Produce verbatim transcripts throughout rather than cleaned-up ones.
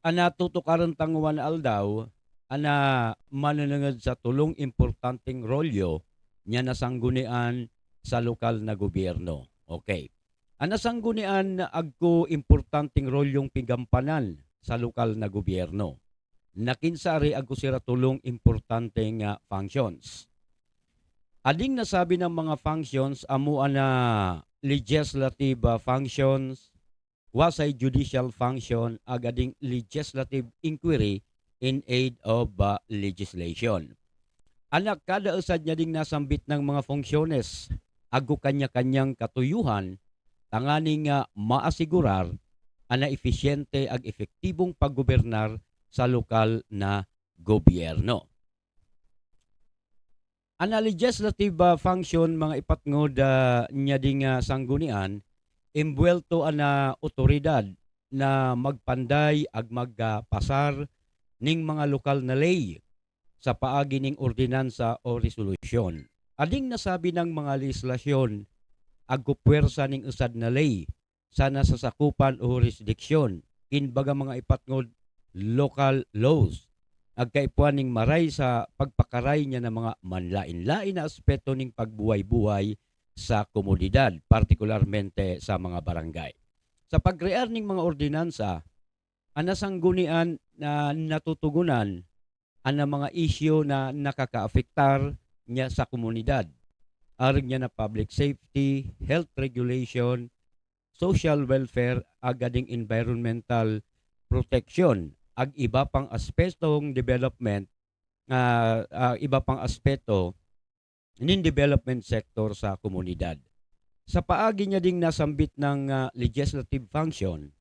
An natutukaran ta ngawang aldaw, an, ah, mananangad sa tolong importanteng rolyo nya na sanggunian sa lokal na gobyerno. Okay. An nasanggunian na agko importanteng rolyong pigampanan sa lokal na gobyerno. Nakinsari agko sira tolong importanteng, ah, functions. Ading nasabi ng mga functions amo an, ah, legislative, ah, functions, quasi-judicial function, ag ading legislative inquiry in aid of, ah, legislation. An kada usad niya ding nasambit ng mga funksyones, agko kanya-kanyang katuyuhan, tanganing, ah, maasigurar an episyente ag epektibong paggobernar sa lokal na gobyerno. An legislative, ah, function, mga ipatngod, ah, niya ding, ah, sanggunian, embuwelto an, ah, otoridad na magpanday ag magpasar ning mga lokal na ley sa paagi ning ordinansa o resolusyon. Ading nasabi ng mga lehislasyon, agko puwersa ning usad na ley sa nasasakupan o hurisdiksyon, kin baga mga ipatngod local laws, agkaipuhan ning maray sa pagpakaray niya na mga manlaen-laen na aspeto ning pagbuhay-buhay sa komunidad, partikularmente sa mga barangay. Sa pagkrear ning mga ordinansa, an nasanggunian na natutugunan an mga isyu na nakakaapektar niya sa komunidad, arog niya na public safety, health regulation, social welfare, ag ading environmental protection, ag iba pang aspetong development, ah, ah, iba pang aspeto nin development sector sa komunidad. Sa paagi niya ding nasambit ng, ah, legislative function,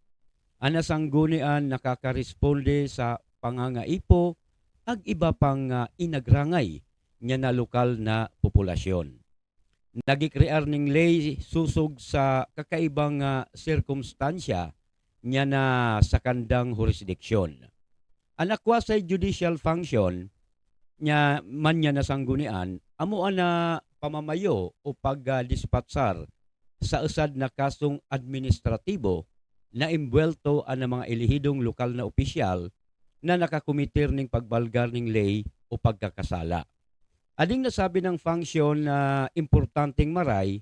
an nasanggunian nakakaresponde sa pangangaipo ag iba pang, ah, inagrangay niya na lokal na populasyon. Nagkikrear ning ley sosog sa kakaibang, ah, sirkumstansya niya na sa kandang hurisdiksyon. An quasi-judicial function niya man niya nasanggunian amo an, ah, pamamayo o pag, ah, dispatsar sa usad na kasong administratibo na embuwelto an mga elehidong lokal na opisyal na nakakometer ning pagbalgar ning ley o pagkakasala. Ading nasabi ng function na importanteng maray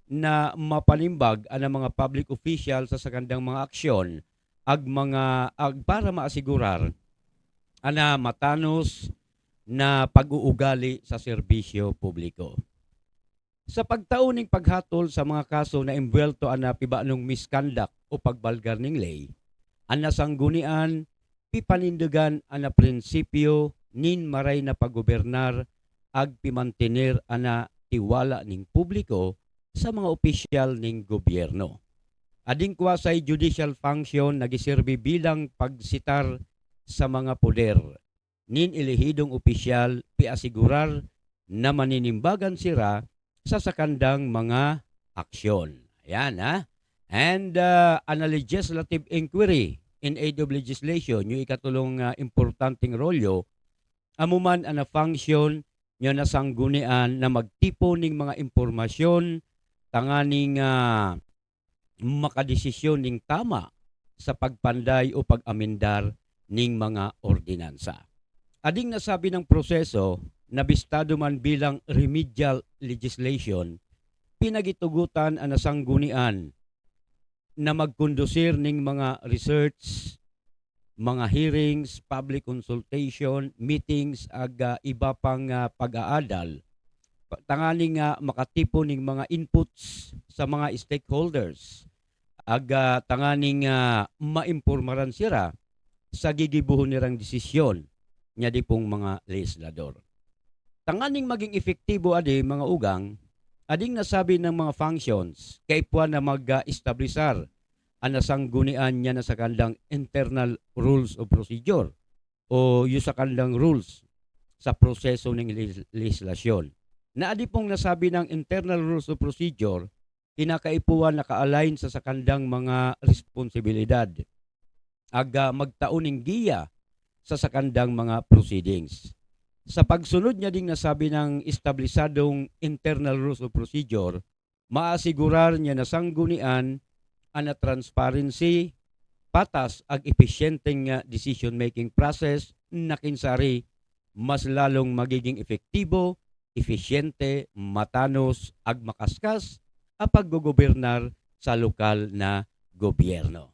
na mapanimbag an mga public official sa sakandang mga aksyon ag mga ag para maasigurar an matanos na pag-uugali sa serbisyo publiko. Sa pagtao ning paghatol sa mga kaso na embuwelto an pibanong misconduct o pagbalgar ning ley, an nasanggunian pipanindogan an prinsipyo nin maray na paggobernar ag pimantener an tiwala ning publiko sa mga opisyal ning gobyerno. Ading quasi-judicial function nagiserbi bilang pagsitar sa mga poder nin elehidong opisyal, piasigurar na maninimbagan sira sa sakandang mga aksyon. Ayan, ha? And, ah, an legislative inquiry in aid of legislation, yung ikatulong, ah, importanteng rolyo, amo man an function niya na sanggunian na magtipon ning mga impormasyon tanganing, ah, makadesisyon ning tama sa pagpanday o pag-amendar ning mga ordinansa. Ading nasabi ng proseso na bistado man bilang remedial legislation, pinagitugotan an nasanggunian na magkondusir ning mga research, mga hearings, public consultation, meetings, ag, ah, iba pang, ah, pag-aadal, pa-, tanganing, ah, makatipon ning mga inputs sa mga stakeholders, ag, ah, tanganing, ah, maimpormaran sira sa gigibohon nirang desisyon, nya di pong mga legislador. Tanganing maging epektibo adi, mga ugang, ading nasabi ng mga functions, kaipuhan na mag, ah, establisar an nasanggunian niya na sa kandang internal rules of procedure o yung sa kandang rules sa proseso ng lis-, legislasyon. Na adi pong nasabi ng internal rules of procedure, kinakaipuhan naka-align sa sakandang mga responsibilidad, ag, ah, magtao ning giya sa sakandang mga proceedings. Sa pagsunod niya ding nasabi ng establisadong internal rules of procedure, maasigurar niya na sanggunian an transparency, patas ag episyenteng, ah, decision-making process na kinsari mas lalong magiging epektibo, episyente, matanos ag makaskas a paggogobernar sa lokal na gobyerno.